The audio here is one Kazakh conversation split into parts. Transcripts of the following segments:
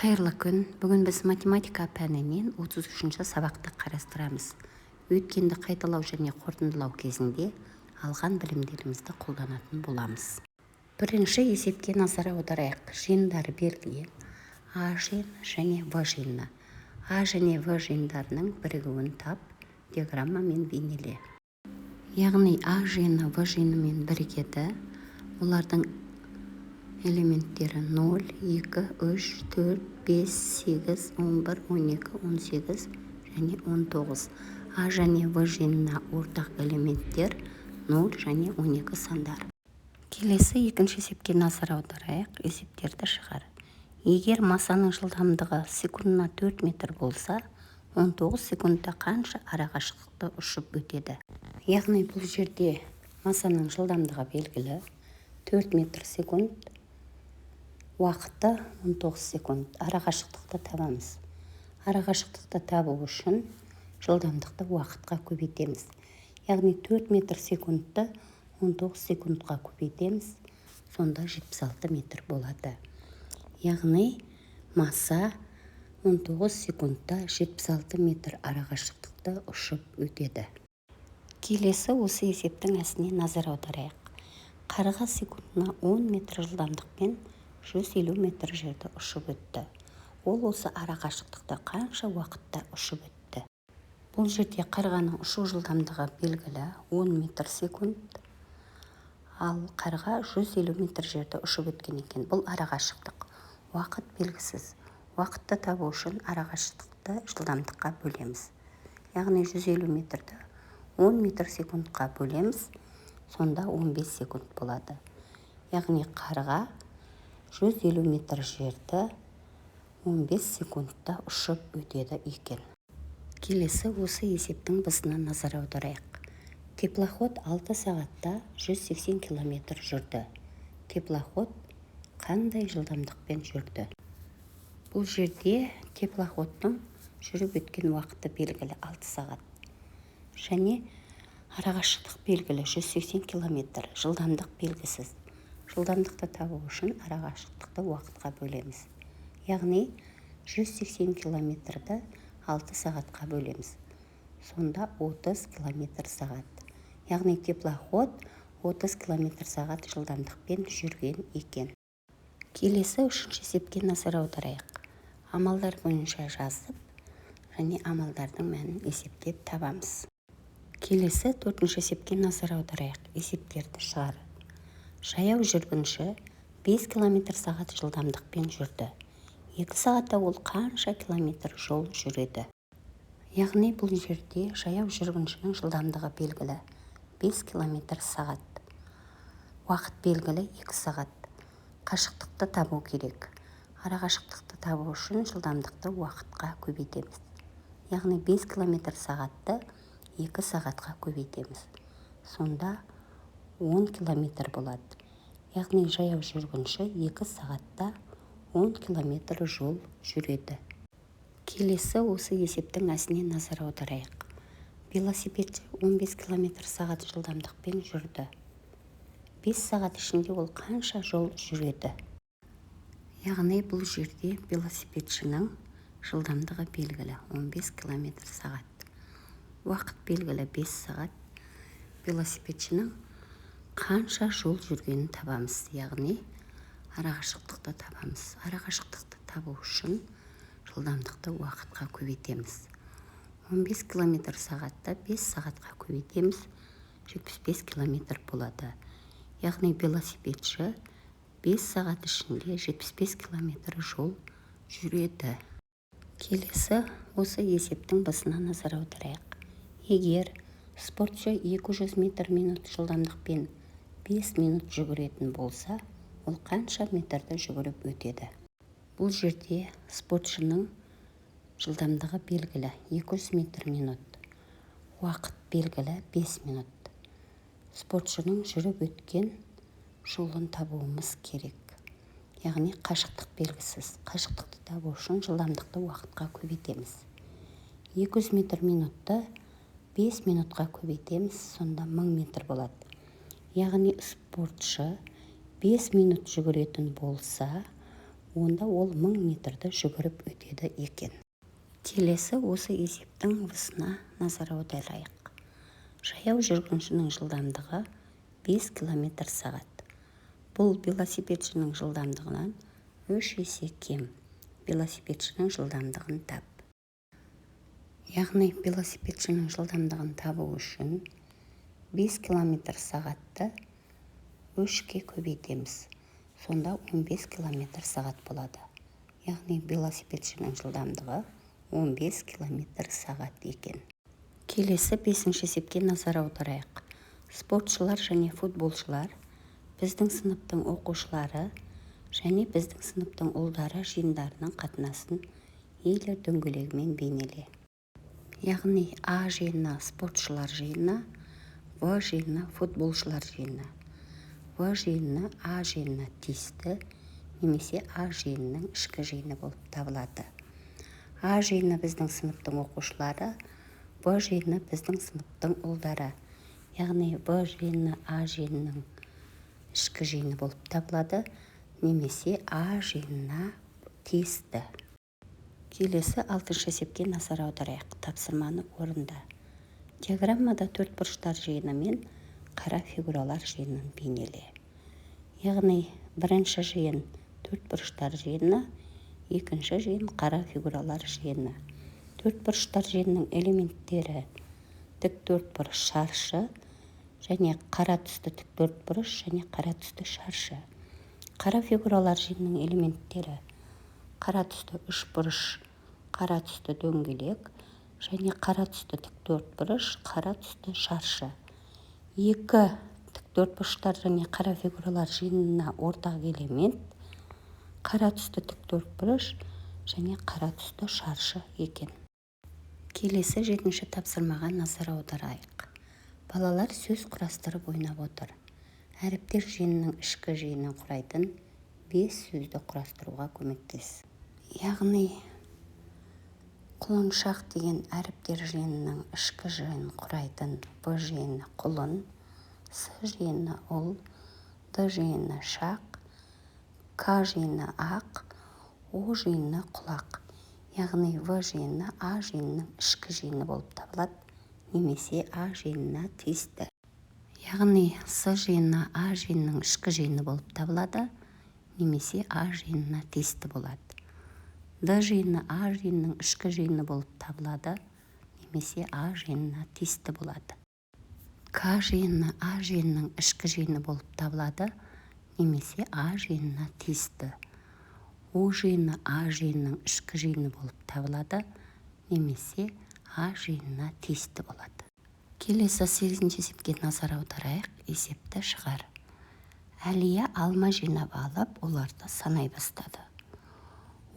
Қайырлы күн! Бүгін біз математика пәнінен 33-ші сабақты қарастырамыз. Өткенді қайталау және қорытындылау кезінде алған білімдерімізді қолданатын боламыз. Бірінші есепке назар аударайық. Жиындар берілген: А жиыны және В жиыны. А және В жиындарының бірігуін тап, диаграммамен бейнеле. Яғни А жиыны В жиынымен бірігеді. Олардың элементтері 0, 2, 3, 4, 5, 8, 11, 12, 18 және 19. А және В жиынына ортақ элементтер 0 және 12 сандар. Келесі екінші есепке назар аударайық. Есептерді шығар. Егер масаның жылдамдығы секундына 4 метр болса, 19 секундта қанша арақашықтықты ұшып өтеді? Яғни бұл жерде масаның жылдамдығы белгілі, 4 метр секунд, уақыты 19 секунд. Арақашықтықты табамыз. Арақашықтықты табу үшін жылдамдықты уақытқа көбейтеміз. Яғни 4 метр секундты 19 секундқа көбейтеміз, сонда 76 метр болады. Яғни маса 19 секундта 76 метр арақашықтықты ұшып өтеді. Келесі осы есептің әсіне назар аударайық. Қарға секундына 10 метр жылдамдықпен 150 метр жерді ұшып өтті. Ол осы арақашықтықты қанша уақытта ұшып өтті? Бұл жерде қарғаның ұшу жылдамдығы белгілі, 10 метр секунд. Ал қарға 150 метр жерді ұшып өткен екен. Бұл арақашықтық. Уақыт белгісіз. Уақытты табу үшін арақашықтықты жылдамдыққа бөлеміз. Яғни 150 метрді 10 метр секундқа бөлеміз, сонда 15 секунд болады. Яғни қарға 150 метр жерді 15 секундта ұшып өтеді екен. Келесі осы есептің б-сына назар аударайық. Теплоход 6 сағатта 180 километр жүрді. Теплоход қандай жылдамдықпен жүрді? Бұл жерде теплоходтың жүріп өткен уақыты белгілі, 6 сағат, және арақашықтық белгілі, 180 километр. Жылдамдық белгісіз. Жылдамдықты табу үшін арақашықтықты уақытқа бөлеміз. Яғни 180 километрді 6 сағатқа бөлеміз, сонда 30 километр сағат. Яғни теплоход 30 километр сағат жылдамдықпен жүрген екен. Келесі үшінші есепке назар аударайық. Амалдар бойынша жазып және амалдардың мәнін есептеп табамыз. Келесі төртінші есепке назар аударайық. Есептерді шығар. Жаяу жүргінші 5 километр сағат жылдамдықпен жүрді. 2 сағатта ол қанша километр жол жүреді? Яғни бұл жерде жаяу жүргіншінің жылдамдығы белгілі, 5 километр сағат. Уақыт белгілі, 2 сағат. Қашықтықты табу керек. Арақашықтықты табу үшін жылдамдықты уақытқа көбейтеміз. Яғни 5 километр сағатты 2 сағатқа көбейтеміз, сонда 10 километр болады. Яғни жаяу жүргінші 2 сағатта 10 километр жол жүреді. Келесі осы есептің әсіне назар аударайық. Велосипедші 15 километр сағат жылдамдықпен жүрді. 5 сағат ішінде ол қанша жол жүреді? Яғни бұл жерде велосипедшінің жылдамдығы белгілі, 15 километр сағат. Уақыт белгілі, 5 сағат. Велосипедшінің қанша жол жүргенін табамыз, яғни арақашықтықты табамыз. Арақашықтықты табу үшін жылдамдықты уақытқа көбейтеміз. 15 километр сағатта 5 сағатқа көбейтеміз, 75 километр болады. Яғни велосипедші 5 сағат ішінде 75 километр жол жүреді. Келесі осы есептің б-сына назар аударайық. Егер спортшы 200 метр минут жылдамдықпен 5 минут жүгіретін болса, ол қанша метрді жүгіріп өтеді? Бұл жерде спортшының жылдамдығы белгілі, 200 метр минут. Уақыт белгілі, 5 минут. Спортшының жүріп өткен жолын табуымыз керек. Яғни қашықтық белгісіз. Қашықтықты табу үшін жылдамдықты уақытқа көбейтеміз. 200 метр минутты 5 минутқа көбейтеміз, сонда 1000 метр болады. Яғни спортшы 5 минут жүгіретін болса, Онда ол 1000 метрді жүгіріп өтеді екен. Келесі осы есептің в-сына назар аударайық. Жаяу жүргіншінің жылдамдығы 5 километр сағат. Бұл велосипедшінің жылдамдығынан 3 есе кем. Велосипедшінің жылдамдығын тап. Яғни велосипедшінің жылдамдығын табу үшін 5 километр сағатты 3-ке көбейтеміз. Сонда 15 километр сағат болады. Яғни велосипедшінің жылдамдығы 15 километр сағат екен. Келесі бесінші есепке назар аударайық. Спортшылар және футболшылар, біздің сыныптың оқушылары және біздің сыныптың ұлдары жиындарының қатынасын Эйлер дөңгелегімен бейнеле. Яғни А жиыны спортшылар жиыны, В жиыны футболшылар жиыны. В жиыны А жиынына тиісті немесе А жиынының ішкі жиыны болып табылады. А жиыны біздің сыныптың оқушылары, В жиыны біздің сыныптың ұлдары. Яғни В жиыны А жиынының ішкі жиыны болып табылады немесе А жиынына тиісті. Келесі алтыншы есепке назар аударайық. Тапсырманы орында. Диаграммада төртбұрыштар жиыны мен қара фигуралар жиынын бейнеле. Яғни бірінші жиын төртбұрыштар жиыны, екінші жиын қара фигуралар жиыны. Төртбұрыштар жиынының элементтері тік төртбұрыш, шаршы және қара түсті тік төртбұрыш және қара түсті шаршы. Қара фигуралар жиынының элементтері қара түсті үшбұрыш, қара түсті дөңгелек және қара түсті тік төртбұрыш, қара түсті шаршы. Екі тік төртбұрыштар және қара фигуралар жиынына ортақ элемент қара түсті тік төртбұрыш және қара түсті шаршы екен. Келесі жетінші тапсырмаға назар аударайық. Балалар сөз құрастырып ойнап отыр. Әріптер жиынының ішкі жиынын құрайтын бес сөзді құрастыруға көмектес. Яғни құлыншақ деген әріптер жиынының ішкі жиынын құрайтын В жиыны құлын, С жиыны ұл, Д жиыны шақ, К жиыны ақ, О жиыны құлақ. Яғни В жиыны А жиынының ішкі жиыны болып табылады немесе А жиынына тиісті. Яғни С жиыны А жиынының ішкі жиыны болып табылады немесе А жиынына тиісті болады. Д жиыны А жиынының ішкі жиыны болып табылады немесе А жиынына тиісті болады. К жиыны А жиынының ішкі жиыны болып табылады немесе А жиынына тиісті. О жиыны А жиынының ішкі жиыны болып табылады немесе А жиынына тиісті болады. Келесі сегізінші есепке назар аударайық. Есепті шығар. Әлия алма жинап алып, оларды санай бастады.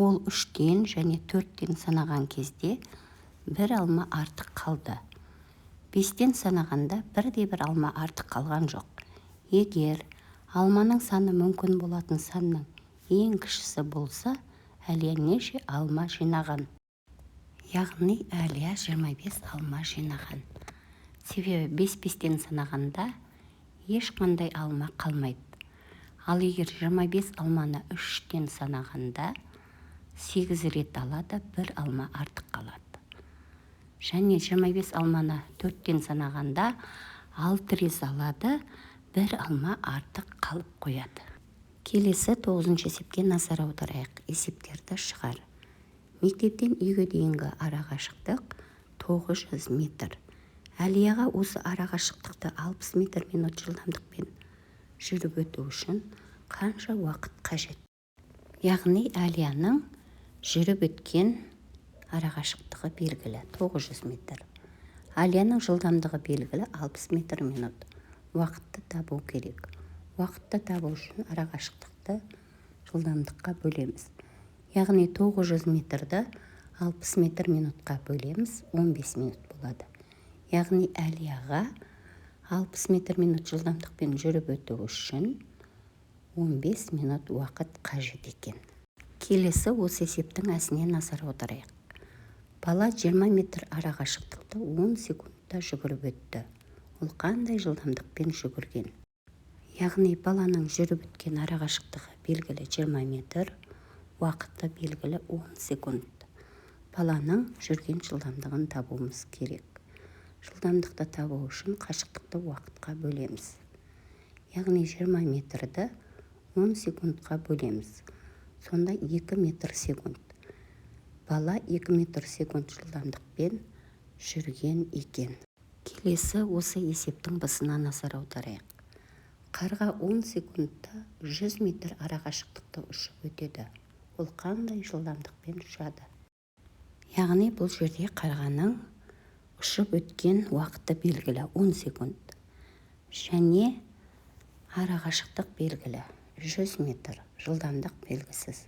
Ол үштен және төрттен санаған кезде бір алма артық қалды. Бестен санағанда бірде-бір алма артық қалған жоқ. Егер алманың саны мүмкін болатын санның ең кішісі болса, Әлия неше алма жинаған? Яғни Әлия 25 алма жинаған. Себебі бес-бестен санағанда ешқандай алма қалмайды. Ал егер 25 алманы үштен санағанда 8 рет алады, бір алма артық қалады. Және 25 алманы төрттен санағанда 6 рет алады, бір алма артық қалып қояды. Келесі тоғызыншы есепке назар аударайық. Есептерді шығар. Мектептен үйге дейінгі арақашықтық 900 метр. Әлияға осы арақашықтықты 60 метр минут жылдамдықпен жүріп өту үшін қанша уақыт қажет? Яғни Әлияның жүріп өткен арақашықтығы белгілі 900 метр. Әлияның жылдамдығы белгілі 60 метр минут. Уақытты табу керек. Уақытты табу үшін арақашықтықты жылдамдыққа бөлеміз. Яғни 900 метрді 60 метр минутқа бөлеміз, 15 минут болады. Яғни Әлияға 60 метр минут жылдамдықпен жүріп өту үшін 15 минут уақыт қажет екен. Келесі осы есептің әсіне назар аударайық. Бала 20 метр арақашықтықты 10 секундта жүгіріп өтті. Ол қандай жылдамдықпен жүгірген? Яғни баланың жүріп өткен арақашықтығы белгілі 20 метр. Уақыты белгілі, 10 секунд. Баланың жүрген жылдамдығын табуымыз керек. Жылдамдықты табу үшін қашықтықты уақытқа бөлеміз, яғни 20 метрді 10 секундқа бөлеміз. Сонда 2 метр секунд. Бала 2 метр секунд жылдамдықпен жүрген екен. Келесі осы есептің б-сына назар аударайық. Қарға 10 секундта 100 метр арақашықтықты ұшып өтеді. Ол қандай жылдамдықпен ұшады? Яғни бұл жерде қарғаның ұшып өткен уақыты белгілі, 10 секунд, және арақашықтық белгілі, 100 метр. Жылдамдық белгісіз.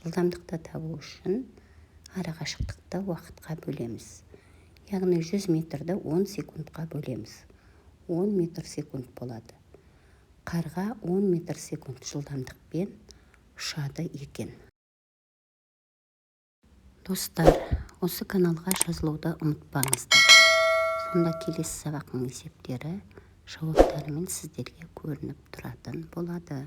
Жылдамдықты табу үшін арақашықтықты уақытқа бөлеміз, яғни 100 метрді 10 секундқа бөлеміз. 10 метр секунд болады. Қарға 10 метр секунд жылдамдықпен ұшады екен. Достар, осы каналға жазылуды ұмытпаңыздар. Сонда келесі сабақтың есептері жауаптарымен сіздерге көрініп тұратын болады.